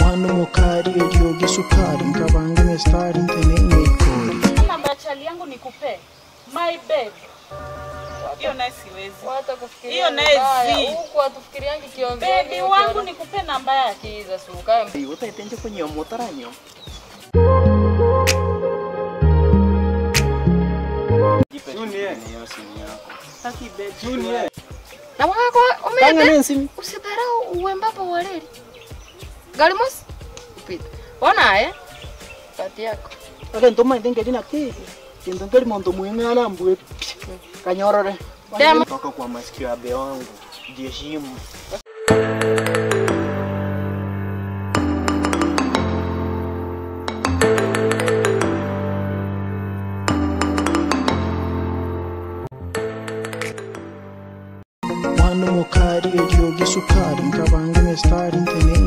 Mwana mukari eryoge sukari nkabange mestari ntenene ikori. Namba chali yangu nikupe. My bed. Hiyo naye siwezi. Wata kufikiria. Hiyo naye zi. Huku hatufikiriangi kiongozi. Baby wangu nikupe namba yake. Kiza suka. Utaitenje kwenye motaranyo. Na wako umeende usidharau uwembamba wa reli. Gari mosi upita. Ona eh? Pati yako. Ake ntoma ndenge na ki. Kintu ngeri mondo muingana mbwe. Kanyorore. Toka kwa masikio ya be wangu. Jiheshimu. Mwana mukari eryoge sukari nkabange mestari ntenene.